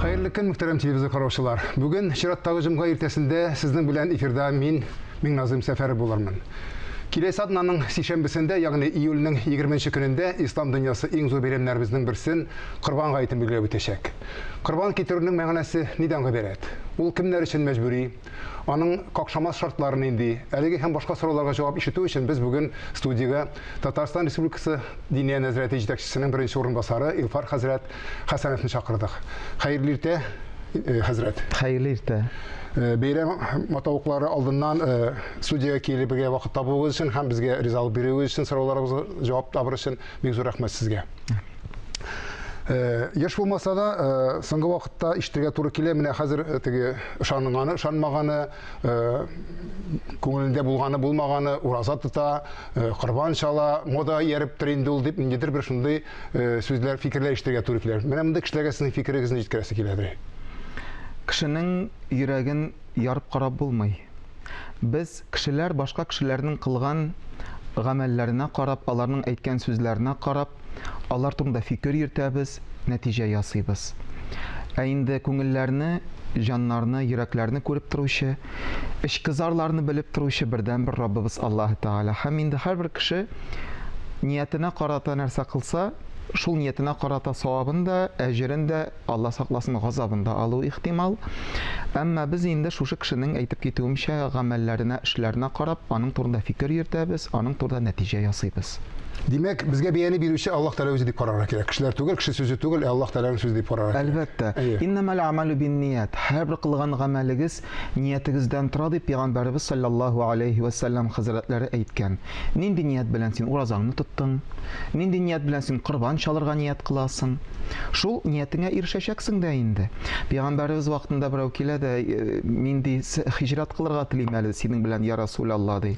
Хәерле көн, мөхтәрәм телевизор караучылар. Бүген чираттагы җомга иртәсендә сезнең белән эфирда мин, Миңназыйм Сәфәров булырмын. Киләсе атнаның сишәмбесендә, ягъни июльнең 20 көнендә ислам дөньясы иң зур бәйрәмнәребезнең берсен Корбан гаетен билгеләп үтәчәк. Корбан китерүнең мәгънәсе нидән гыйбарәт? Ул кемнәр өчен мәҗбүри? Аның какшамас шартлары нинди? Әлеге һәм башка сорауларга җавап ишетү өчен без бүген студиягә Татарстан Республикасы Диния нәзарәте җитәкчесенең беренче урынбасары Илфар хәзрәт Хәсәновны чакырдык. Хәерле иртә, э, хәзрәт. Хәерле иртә. Э, бәйрәм матавыклары алдыннан э, студиягә килергә вакыт табуыгыз өчен һәм безгә ризалык бирүегез өчен сорауларыбызга җавап табыр өчен бик зур рәхмәт сезгә. Еш булмаса да, соңгы вакытта ишетергә туры килә, менә хәзер теге ышанганы, ышанмаганы, күңелендә булганы, булмаганы, ураза тота, корбан чала, мода ияреп тор инде ул дип, ниндидер бер шундый сүзләр, фикерләр ишетергә туры килә. Менә мондый кешеләргә сезнең фикерегезне җиткерәсе киләдер. Кешенең йөрәген ярып карап булмый. Без, кешеләр, башка кешеләрнең кылган гамәлләренә карап, аларның әйткән сүзләренә карап, алар турында фикер йөртәбез, нәтиҗә ясыйбыз. Ә инде күңелләрне, җаннарны, йөрәкләрне күреп торучы, эчке зарларны белеп торучы бердәнбер Раббыбыз Аллаһы Тәгалә. Һәм инде һәрбер кеше ниятенә карата нәрсә кылса, шул ниятенә карата савабын да, әҗерен дә, Алла сакласын, газабын да алуы ихтимал. Әмма без инде шушы кешенең, әйтеп китүемчә, гамәлләренә, эшләренә карап, аның турында фикер йөртәбез, аның турында нәтиҗә ясыйбыз. Димәк, безгә бәяне бирүче Аллаһ Тәгалә үзе дип карарга кирәк. Кешеләр түгел, кеше сүзе түгел, ә Аллаһ Тәгаләнең сүзе дип карарга кирәк. Әлбәттә. Иннәмәл әмәлү бинният. Һәрбер кылган гамәлегез ниятегездән тора дип пәйгамбәребез саллаллаһу алейһи вә сәлләм хәзрәтләре әйткән. Нинди ният белән син уразаңны тоттың? Нинди ният белән син корбан чалырга ният кыласың? Шул ниятеңә ирешәчәксең дә инде. Пәйгамбәребез вакытында берәү килә дә, «Э, мин ди, хиҗрәт кылырга телим әле синең белән, я Расулалла, ди.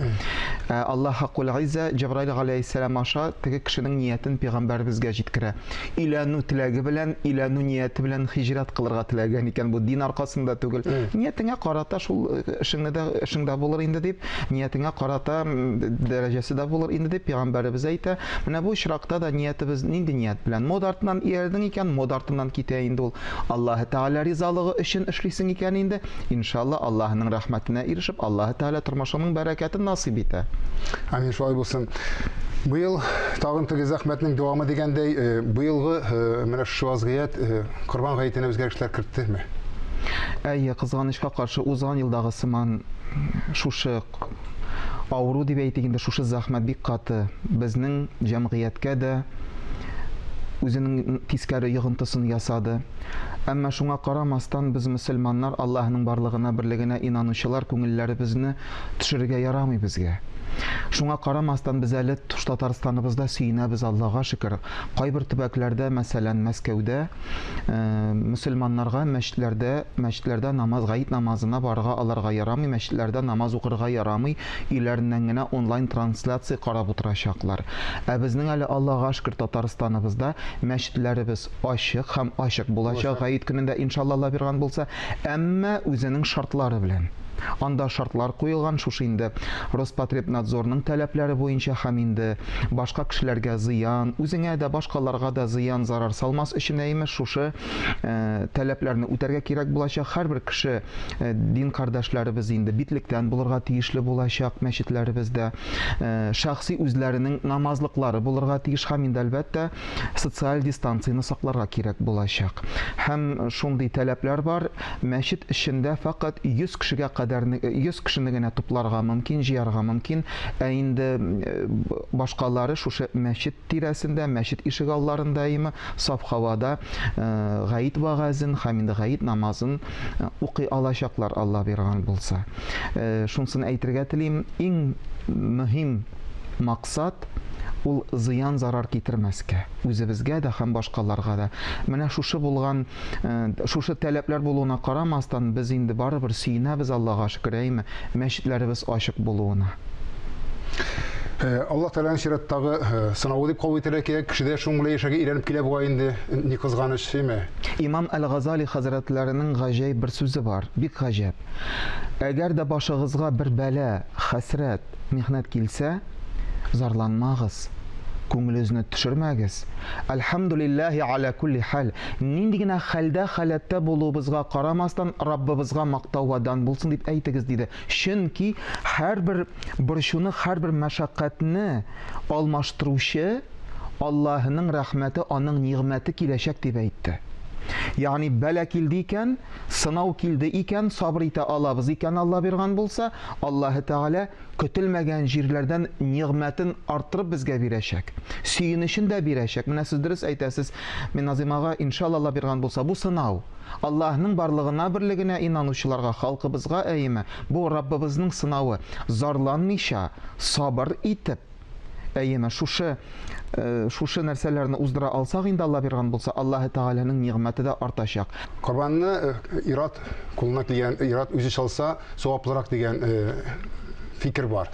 Ә Аллаһ Хаккул Иззә Җәбраил галәйһиссәлам аша теге кешенең ниятен пәйгамбәребезгә җиткерә. Өйләнү теләге белән, өйләнү нияте белән хиҗрәт кылырга теләгән икән, бу дин аркасында түгел. Ниятеңә карата шул э, эшеңне дә эшең дә булыр инде дип, ниятеңә карата дәрәҗәсе дә булыр инде дип пәйгамбәребез әйтә. Менә бу очракта да ниятебез нинди ният белән? Мода артыннан иярдең икән, мода артыннан китә инде ул. Аллаһы Тәгалә ризалыгы өчен эшлисең икән инде, иншалла, Аллаһының рәхмәтенә ирешеп, Аллаһы Тәгалә тормышыңның бәрәкәтен насыйп итә. Амин, шулай булсын. Быел тагын теге зәхмәтнең дәвамы дигәндәй, э, быелгы э, менә шушы вазгыять э, Корбан гаетенә үзгәрешләр керттеме? Әйе, кызганычка каршы, узган елдагы сыман шушы авыру дип әйтик инде, шушы зәхмәт бик каты безнең җәмгыятькә дә үзенең тискәре йогынтысын ясады. Әмма шуңа карамастан, без мөселманнар, Аллаһның барлыгына, берлегенә инанучылар, күңелләребезне төшерергә ярамый безгә. Шуңа карамастан, без әле Татарстаныбызда сөенәбез, Аллага шөкер. Кайбер төбәкләрдә, мәсәлән, Мәскәүдә, мөселманнарга мәчетләрдә, мәчетләрдә намаз, гает намазына барырга аларга ярамый, мәчетләрдә намаз укырга ярамый, өйләреннән генә онлайн трансляция карап утырачаклар. Ә безнең әле, Аллага шөкер, Татарстаныбызда мәчетләребез ачык һәм ачык булачак гает көнендә, иншалла, Алла биргән булса, әмма үзенең шартлары белән. Анда шартлар куелган, шушы инде Роспотребнадзорның таләпләре буенча һәм инде башка кешеләргә зыян, үзеңә дә, башкаларга да зыян, зарар салмас өчен, әйеме, шушы таләпләрне үтәргә кирәк булачак. Һәрбер кеше, дин кардәшләребез инде битлектән булырга тиешле булачак мәчетләребездә. Шәхси үзләренең намазлыклары булырга тиеш һәм инде, әлбәттә, социаль дистанцияне сакларга кирәк булачак. Һәм шундый таләпләр бар, мәчет эчендә фәкать 100 кешегә кадәр, 100 кешене генә тупларга мөмкин, җыярга мөмкин, ә инде башкалары шушы мәчет тирәсендә, мәчет ишегалларында име, саф һавада гает вәгазен һәм инде гает намазын укый алачаклар, Алла биргән булса. Шунысын әйтергә телим, иң мөһим максат, ул зыян-зарар китермәскә, үзебезгә дә һәм башкаларга да. Менә шушы булган, шушы таләпләр булуына карамастан, без инде барыбер сөенәбез, Аллага шөкер, әйме, мәчетләребез ачык булуына. Аллаһ Тәгаләнең чираттагы сынавы дип кабул итәргә кирәк. Кеше дә шуның белән яшәргә өйрәнеп килә бугай инде, ни кызганыч, әйме? Имам Әл-Газали хәзрәтләренең гаҗәеп бер сүзе бар, бик гаҗәп. Әгәр дә башыгызга бер бәла, хәсрәт, Михнәт килсә, зарланмагыз. Күңелегезне төшермәгез. Әлхәмдүлилләһи галә күлли хәл. Нинди генә хәлдә, халәттә булуыбызга карамастан, Раббыбызга мактау вә дан булсын дип әйтегез, диде. Чөнки һәрбер борчуны, һәрбер мәшәкатьне алмаштыручы Аллаһының рәхмәте, аның нигъмәте киләчәк дип әйтте. Ягъни бәла килде икән, сынау килде икән, сабыр итә алабыз икән, Алла бирган булса, Аллаһы Тәгалә көтелмәгән җирләрдән нигъмәтен арттырып безгә бирәчәк. Сөенечен дә бирәчәк. Менә сез дөрес әйтәсез, Минназыйм ага, иншалла Алла бирган булса, бу сынау. Аллаһның барлыгына, берлегенә инанучыларга, халкыбызга, әйеме, бу Раббыбызның сынавы. Зарланмыйча, сабыр итеп, әйеме, шушы э, шушы нәрсәләрне уздыра алсак инде Алла биргән булса, Аллаһы Тәгаләнең нигъмәте дә артачак. Корбанны э, ир-ат кулына килгән ир-ат үзе чалса, саваплырак дигән э, фикер бар.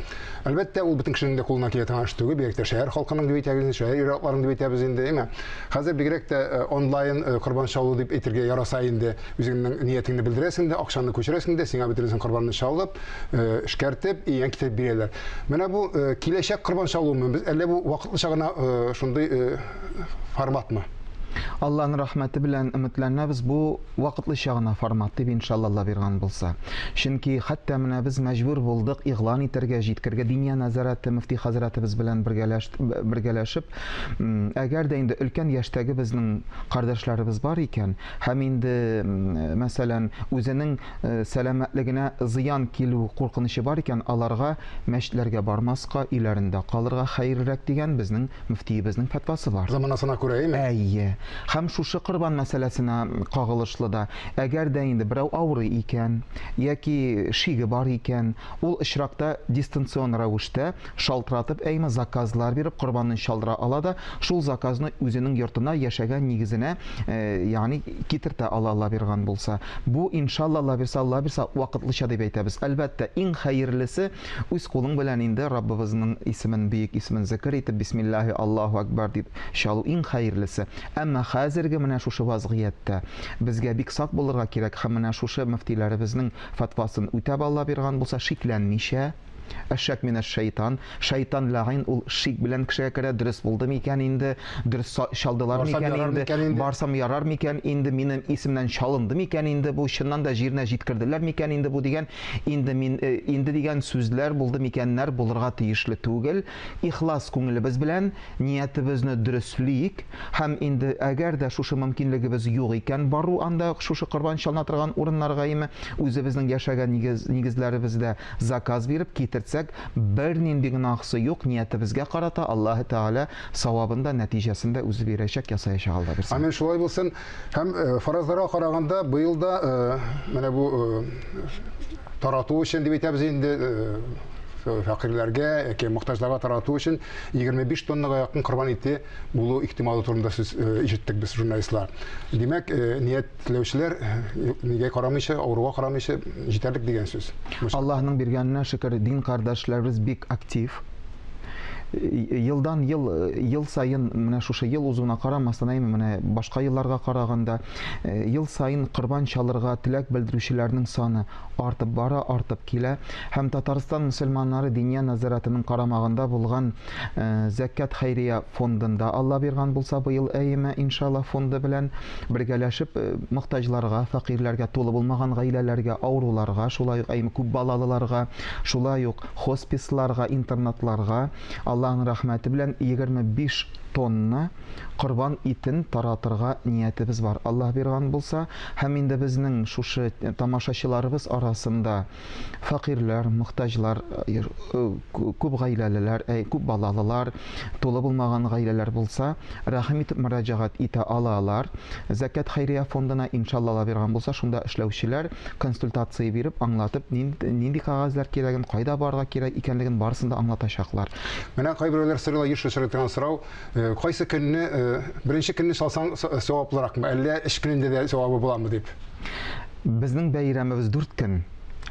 Әлбәттә, ул бөтен кешенең дә кулына килә торган эш түгел, бигрәк тә шәһәр халкының дип әйтәбез, шәһәр ир-атларының дип әйтәбез инде, әйме? Хәзер бигрәк тә э, онлайн э, корбан чалу дип әйтергә яраса инде, үзеңнең ниятеңне белдерәсең дә, акчаны күчерәсең дә, сиңа бөтенесен корбанны чалып, э, эшкәртеп, өеңә китереп бирәләр. Менә бу киләчәк корбан чалумы? Без әллә бу вакытлыча гына шундый форматмы? Аллаһның рәхмәте белән өметләнәбез, бу вакытлыча гына формат дип, иншалла, Алла биргән булса. Чөнки хәтта менә без мәҗбүр булдык игълан итәргә, җиткергә Диния нәзарәте мөфти хәзрәтебез белән бергәләшеп, әгәр дә инде өлкән яшьтәге безнең кардәшләребез бар икән, һәм инде, мәсәлән, үзенең э, сәламәтлегенә зыян килү куркынычы бар икән, аларга мәчетләргә бармаска, өйләрендә калырга хәерлерәк дигән безнең мөфтиебезнең фәтвасы бар. Заманасына күрә, әйеме? Әйе. Һәм шушы корбан мәсьәләсенә кагылышлы да, әгәр дә инде берәү авырый икән, яки шиге бар икән, ул очракта дистанцион рәвештә шалтыратып, әйме, заказлар биреп, корбанын чалдыра ала да, шул заказны үзенең йортына, яшәгән нигезенә, ягъни китертә ала Алла бирган булса. Бу, иншалла, Алла бирсә, Алла бирсә, вакытлыча дип әйтәбез. Әлбәттә, иң хәерлесе, үз кулың белән инде Раббыбызның исемен, бөек исемен зекер итеп, Бисмиллаһи, Аллаһу әкбәр дип чалу иң хәерлесе. Әмма хәзерге менә шушы вазгыятьтә безгә бик сак булырга кирәк һәм менә шушы мөфтиләребезнең фәтвасын үтәп Алла бирган булса, шикләнмичә, Әш-шәк минәш-шәйтан. Шайтан ләгыйн ул шик белән кешегә керә, дөрес булды микән инде, дөрес чалдылар микән инде, барсам ярар микән инде, минем исемнән чалынды микән инде бу, чыннан да җиренә җиткерделәр микән инде бу дигән, инде мин, э, инде дигән сүзләр булды микәннәр булырга тиешле түгел. Ихлас күңелебез белән ниятебезне дөреслик һәм инде әгәр дә шушы мөмкинлегебез юк икән, бару анда шушы корбан чалына торган урыннарга име, үзебезнең яшәгән нигез, нигезләребездә заказ биреп китертсәк, бернинди гөнаһсы юк, ниятебезгә карата Аллаһы Тәгалә савабын да, нәтиҗәсен дә үзе бирәчәк, ясаячак, Алла бирсә. Амин, шулай булсын. Һәм э, фаразларга караганда, быел да э, менә бу э, тарату өчен дип әйтәбез инде, фәкыйрьләргә яки мохтаҗларга тарату өчен 25 тоннага якын корбан ите булу ихтималы турында сүз ишеттек без журналистлар. Димәк, ният Теләүчеләр нигә карамыйча, авыруга карамыйча җитәрлек дигән сүз. Аллаһның биргәненә шөкер, дин кардәшләребез бик актив. Елдан ел, ел саен менә шушы ел узуына карамастан, әйме, менә башка елларга караганда, ел саен корбан чалырга теләк белдерүчеләрнең саны артып бара, артып килә. Һәм Татарстан мөселманнары Диния нәзарәтенең карамагында булган Зәкят хәйрия фондында Алла биргән булса, быел әйеме, иншалла, фонды белән Бергәләшеп, мохтаҗларга, фәкыйрьләргә, тулы булмаган гаиләләргә, авыруларга, шулай ук әйме күп балалыларга, шулай ук хосписларга, интернатларга Аллаһның рәхмәте белән 25 тонна корбан итен таратырга ниятебез бар. Аллаһ бирган булса, һәм инде безнең шушы тамашачыларыбыз арасында фәкыйрьләр, мохтаҗлар, күп гаиләлеләр, күп балалылар, тулы булмаган гаиләләр булса, рәхим итеп мөрәҗәгать итә алалар. Зәкят хәйрия фондына, иншалла, Алла биргән булса, шунда эшләүчеләр консультация биреп, аңлатып, нинди кәгазьләр кирәген, кайда барырга кирәк икәнлеген барысын да аңлатачаклар. Менә кайберәүләр сорыйлар, еш очрый торган сорау, кайсы көнне, беренче көнне салсаң саваплыракмы, әллә эш көнендә дә савабы буламы дип? Безнең бәйрәмебез дүрт көн.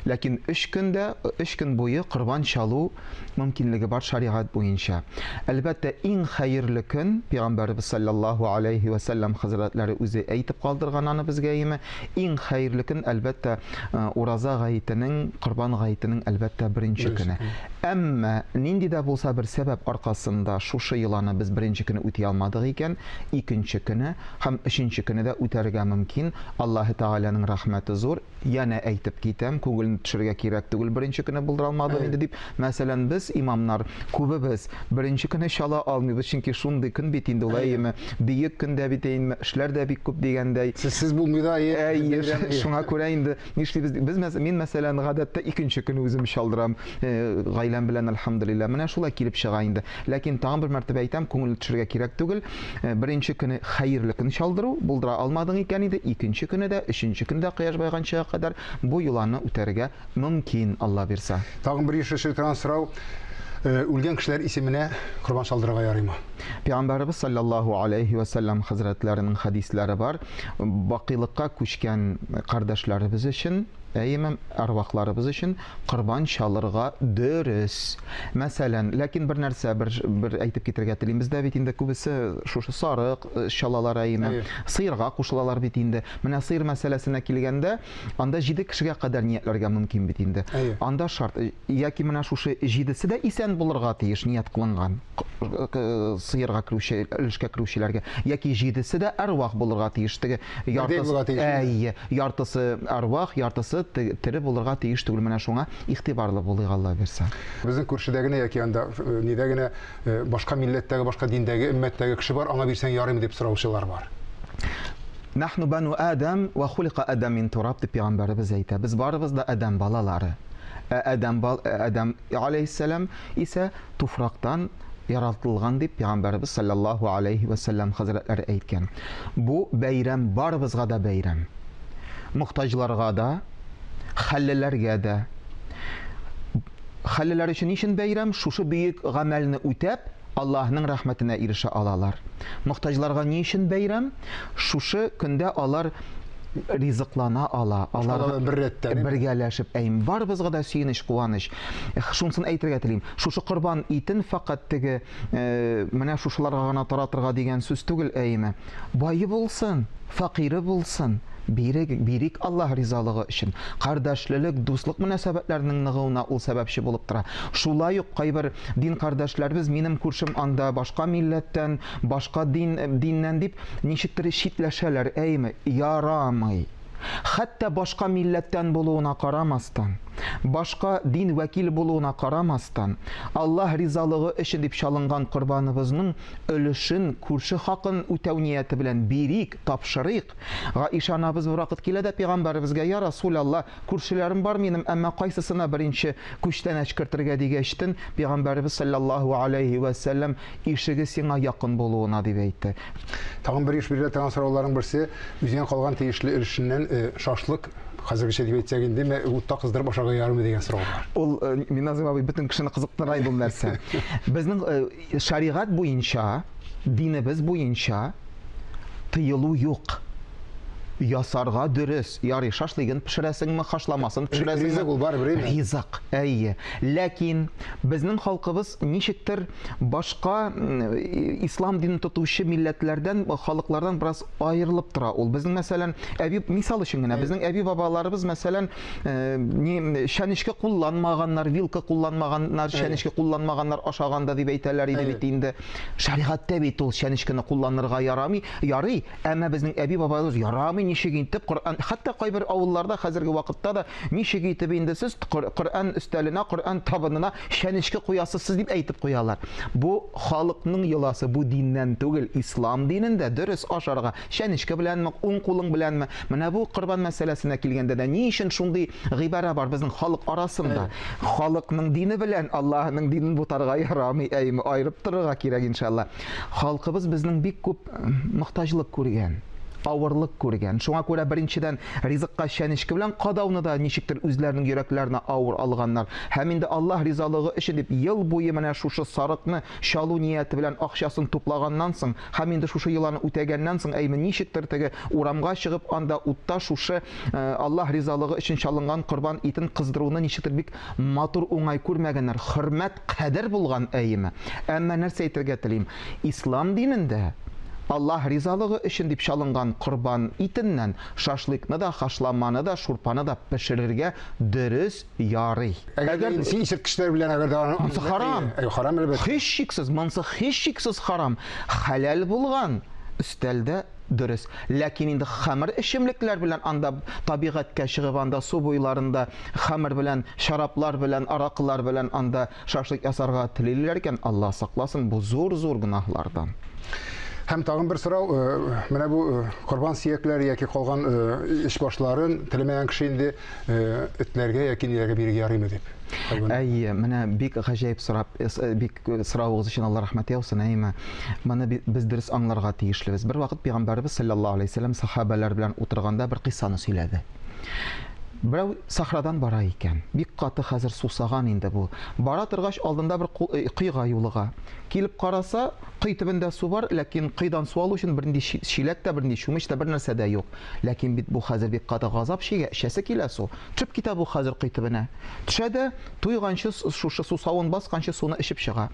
Ләкин өч көндә, өч көн буе корбан чалу мөмкинлеге бар шәригать буенча. Әлбәттә, иң хәерле көн, Пәйгамбәребез салләллаһу аләйһи вә сәлләм хәзрәтләре үзе әйтеп калдырган аны безгә, әйеме? Иң хәерле көн, әлбәттә, Ураза гаетенең, Корбан гаетенең, әлбәттә, беренче көне. Әмма нинди дә булса бер сәбәп аркасында шушы йоланы без беренче көне үти алмадык икән, икенче көне һәм өченче көне дә үтәргә мөмкин. Аллаһы Тәгаләнең рәхмәте зур. Янә әйтеп китәм, күңелне төшерергә кирәк түгел, беренче көне булдыра алмадым инде дип. Мәсәлән, без, имамнар, күбебез беренче көне чала алмыйбыз, чөнки шундый көн бит инде ул, әйеме? Бөек көн дә бит әйеме, эшләр дә бик күп дигәндәй. Сезсез булмый да, әйе. Әйе, шуңа күрә инде нишлибез? Без, мин, мәсәлән, гадәттә икенче көне үзем чалдырам, гаиләм белән, әлхәмдүлилләһ. Менә шулай килеп чыга инде. Ләкин тагын бер мәртәбә әйтәм, күңелне төшерергә кирәк түгел. Беренче көне хәерле көн чалдыру, булдыра алмадың икән инде, икенче көне дә, өченче көне дә кояш баеганчыга кадәр бу йоланы үтәргә мөмкин, Алла бирса. Тагын бер еш очрый торган сорау, үлгән кешеләр исеменә корбан чалдырырга ярыймы? Пәйгамбәребез салләллаһу аләйһи вә сәлләм хәзрәтләренең хәдисләре бар, бакыйлыкка күчкән кардәшләребез өчен, әйеме, әрвахларыбыз өчен корбан чалырга дөрес. Мәсәлән, ләкин бер нәрсә бер, бер әйтеп китергә телим. Бездә бит инде күбесе шушы сарык э, чалалар әйеме, сыерга кушылалар бит инде. Менә сыер мәсьәләсенә килгәндә, анда җиде кешегә кадәр ниятләргә мөмкин бит инде. Анда шарт, э, яки менә шушы җидесе дә исән булырга тиеш ният кылынган э, сыерга керүче, өлешкә керүчеләргә, яки җидесе дә әрвах булырга тиеш. Теге яртысы, әйе, Яртысы әрвах, яртысы тере булырга тиеш түгел. Менә шуңа игътибарлы булыйк, Алла бирсә. Безнең күршедә генә яки анда нидә генә башка милләттәге, башка диндәге, өммәттәге кеше бар, аңа бирсәң ярыймы дип сораучылар бар. Нахну бану Адам ва хулика Адам мин тураб дип пәйгамбәребез әйтә. Без барыбыз да Адәм балалары. Ә Адәм бал Адәм алейһиссәлам исә туфрактан яралтылган дип пәйгамбәребез саллаллаһу алейһи вә сәлләм хәзрәтләре әйткән. Бу бәйрәм барыбызга да бәйрәм. Мохтаҗларга да, хәллеләргә дә. Хәллеләр өчен ни өчен бәйрәм? Шушы бөек гамәлне үтәп, Аллаһның рәхмәтенә ирешә алалар. Мохтаҗларга ни өчен бәйрәм? Шушы көндә алар ризыклана ала. Алар бер рәттә. Бергәләшеп, әйм, барыбызга да сөенеч, куаныч. Шунысын әйтергә телим. Шушы корбан итен фәкать теге э, менә шушыларга гына таратырга дигән сүз түгел, әйеме. Бае булсын, фәкыйре булсын, бирик, бирик Аллаһ ризалыгы өчен. Кардәшлелек, дуслык мөнәсәбәтләренең ныгуына ул сәбәпче булып тора. Шулай ук кайбер дин кардәшләребез, минем күршем анда башка милләттән, башка дин, диннән дип, ничектер читләшәләр, әйеме? Ярамый. Хәтта башка милләттән булуына карамастан, башка дин вәкиле булуына карамастан, Аллаһ ризалыгы өчен дип чалынган корбаныбызның өлешен күрше хакын үтәү нияте белән бирик, тапшырыйк. Гаишә анабыз бервакыт килә дә пәйгамбәребезгә, Я Расулалла, күршеләрем бар минем, әмма кайсысына беренче күчтәнәч кертергә дигәчтен, пәйгамбәребез салләллаһу аләйһи вә сәлләм, Ишеге сиңа якын булуына, дип әйтте. Тагын бер еш бирелә торган сорауларның берсе, үзеңә калган тиешле өлешеннән шашлык, хәзергечә дип әйтсәк инде, мә утта кыздырып ашарга ярыймы дигән сорау бар. Ул, Минназыйм абый, бөтен кешене кызыктыра инде ул нәрсә. Безнең шәригать буенча, динебез буенча тыелу юк. Ясарга дөрес. Ярый, шашлыгын пешерәсеңме, хашламасын пешерәсеңме? Ризык ул барыбер, әйме? Ризык, әйе. Ләкин безнең халкыбыз ничектер башка ислам динен тотучы милләтләрдән, халыклардан бераз аерылып тора ул. Безнең, мәсәлән, әби, мисал өчен генә, безнең әби-бабаларыбыз, мәсәлән, ни, чәнечке кулланмаганнар, вилка кулланмаганнар, чәнечке кулланмаганнар ашаганда дип әйтәләр иде бит инде. Шәригатьтә бит ул чәнечкене кулланырга ярамый, ярый, әмма безнең әби-бабаларыбыз ярамый, ничек итеп Коръән, хәтта кайбер авылларда хәзерге вакытта да ничек итеп инде сез Коръән өстәленә, Коръән табынына чәнечке куясыз сез дип әйтеп куялар. Бу халыкның йоласы, бу диннән түгел, ислам динендә дөрес ашарга, чәнечке беләнме, уң кулың беләнме. Менә бу корбан мәсьәләсенә килгәндә дә ни өчен шундый гыйбарә бар безнең халык арасында? Халыкның дине белән Аллаһының динен бутарга ярамый, әйме, аерып торырга кирәк, иншалла. Халкыбыз безнең бик күп мохтаҗлык күргән. Авырлык күргән. Шуңа күрә, беренчедән, ризыкка чәнечке белән кадауны да ничектер үзләренең йөрәкләренә авыр алганнар. Һәм инде Аллаһ ризалыгы өчен дип ел буе менә шушы сарыкны чалу нияте белән акчасын туплаганнан соң һәм инде шушы йоланы үтәгәннән соң, әйме, ничектер теге урамга чыгып, анда утта шушы Аллаһ ризалыгы өчен чалынган корбан итен кыздыруны ничектер бик матур, уңай күрмәгәннәр. Хөрмәт, кадер булган, әйеме? Әмма нәрсә әйтергә телим? Ислам динендә Аллаһ ризалыгы өчен дип чалынган корбан итеннән шашлыкны да, хашламаны да, шурпаны да пешерергә дөрес, ярый. Әгәр дә син исерткечләр белән әгәр дә аны Монсы харам. Әйе, харам әлбәттә. Һичшиксез, монсы һичшиксез харам. Хәләл булган өстәлдә дөрес. Ләкин инде хәмер эчемлекләр белән анда табигатькә чыгып, анда су буйларында хәмер белән, шәраблар белән, аракылар белән анда Шашлык ясарга телиләр икән, Алла сакласын, бу зур-зур гөнаһлардан. Һәм тагын бер сорау, э, менә бу э, корбан сөякләре яки калган э, эч башларын теләмәгән кеше инде этләргә яки ниләргә бирергә ярыймы дип. Әйе, менә бик гаҗәеп сорап, бик соравыгыз өчен Алла рәхмәт яусын, әйеме. Моны без дөрес аңларга тиешлебез. Бер вакыт пәйгамбәребез саллаллаһу алейһи вәсәлләм сахабәләр белән утырганда бер кыйссаны сөйләде. Берәү сахрадан бара икән. Бик каты хәзер сусаган инде бу. Бара торгач, алдында бер э, койга юлыга. Килеп караса, кой төбендә су бар, ләкин койдан су алу өчен бернинди чиләк тә, бернинди чүмеч тә, бер нәрсә дә юк. Ләкин бит бу хәзер бик каты газап чигә, эчәсе килә су. Төшеп китә бу хәзер кой төбенә. Төшә дә, туйганчы, шушы сусавын басканчы суны эчеп чыга.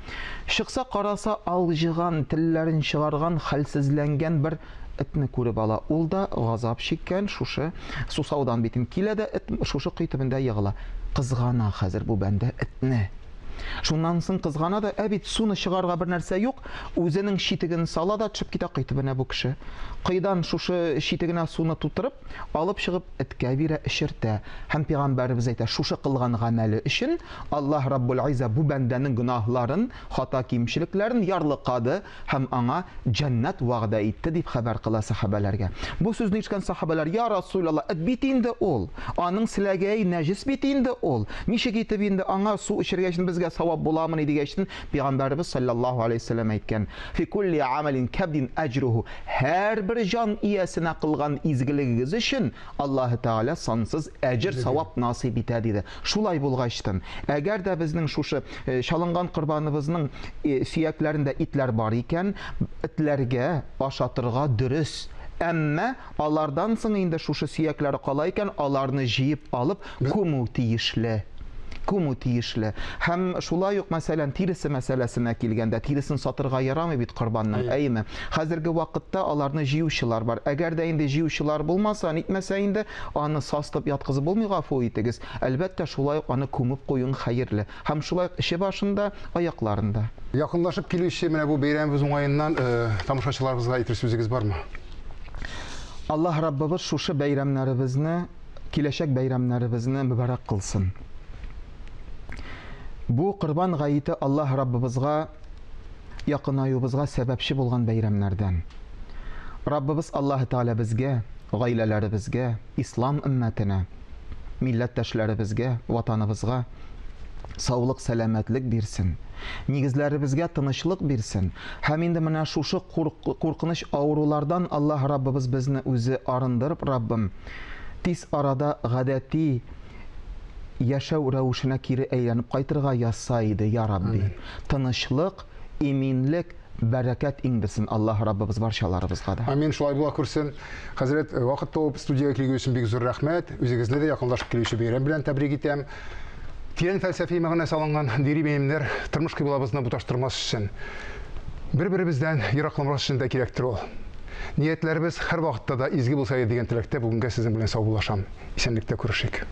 Чыкса, караса, алҗыган, телләрен чыгарган, хәлсезләнгән бер Этне күреп ала. Ул да газап чиккән шушы сусаудан бит инде. Килә дә эт шушы кой төбендә егыла. Кызгана хәзер бу бәндә этне. Шуннан соң кызгана да, ә бит суны чыгарырга бер нәрсә юк, үзенең читеген сала да төшеп китә кой төбенә бу кеше. Койдан шушы читегенә суны тутырып, алып чыгып эткә бирә, эчертә. Һәм пәйгамбәребез әйтә, шушы кылган гамәле өчен Аллаһ Раббул Иззә бу бәндәнең гөнаһларын, хата-кимчелекләрен ярлыкады, һәм аңа җәннәт вәгъдә итте, дип хәбәр кыла сәхабәләргә. Бу сүзне ишеткән сәхабәләр, Я Расулалла, эт бит инде ул, аның селәгәе нәҗес бит инде ул, ничек итеп инде аңа су эчергәчен безгә савап буламыни дигәчтен, Пәйгамбәребез салләллаһу алейһи ва сәлләм әйткән, Фи кулли амалин кәбдин әҗруху, һәрбер җан иясенә кылган изгелегегез өчен Аллаһы Тәгалә сансыз әҗер-савап насыйп итә, диде. Шулай булгачтын, әгәр дә безнең шушы чалынган корбаныбызның сөякләрендә итләр бар икән, этләргә ашатырга дөрес. Әмма алардан соң инде шушы сөякләре кала икән, аларны җыеп алып күмү тиешле. Күмү тиешле. Һәм шулай ук, мәсәлән, тиресе мәсьәләсенә килгәндә, тиресен сатырга ярамый бит корбанның, әйеме? Хәзерге вакытта аларны җыючылар бар. Әгәр дә инде җыючылар булмаса, нитмәсә инде, аны састып яткызып булмый, гафу итегез. Әлбәттә, шулай ук аны күмеп куюың хәерле. Һәм шулай ук эче башын да, аякларын да. Якынлашып килүче менә бу бәйрәмебез уңаеннан тамашачыларыбызга әйтер сүзегез бармы? Аллаһ Раббыбыз шушы бәйрәмнәребезне, киләчәк бәйрәмнәребезне мөбарәк кылсын. Бу Корбан гаете Аллаһ Раббыбызга якынаюыбызга сәбәпче булган бәйрәмнәрдән. Раббыбыз Аллаһы Тәгалә безгә, гаиләләребезгә, ислам өммәтенә, милләттәшләребезгә, Ватаныбызга саулык, сәламәтлек бирсен. Нигезләребезгә тынычлык бирсен. Һәм инде менә шушы куркыныч авырулардан Аллаһ Раббыбыз безне үзе арындырып, Раббым, тиз арада гадәти яшәү рәвешенә кире әйләнеп кайтырга язса иде, я Рабби. Тынычлык, иминлек, бәрәкәт иңдерсен Аллаһ Раббыбыз барчаларыбызга да. Амин, шулай була күрсен. Хәзрәт, э, вакыт табып студиягә килгән өчен бик зур рәхмәт. Үзегезне дә якынлашып килүче бәйрәм белән тәбрик итәм. Тирән фәлсәфи мәгънә салынган дини бәйрәмнәр тормыш кыйблабызны буташтырмас өчен, бер-беребездән еракламас өчен дә кирәктер ул. Ниятләребез һәрвакытта да изге булса иде дигән теләктә бүгенгә сезнең белән саубуллашам. Исәнлектә күрешик.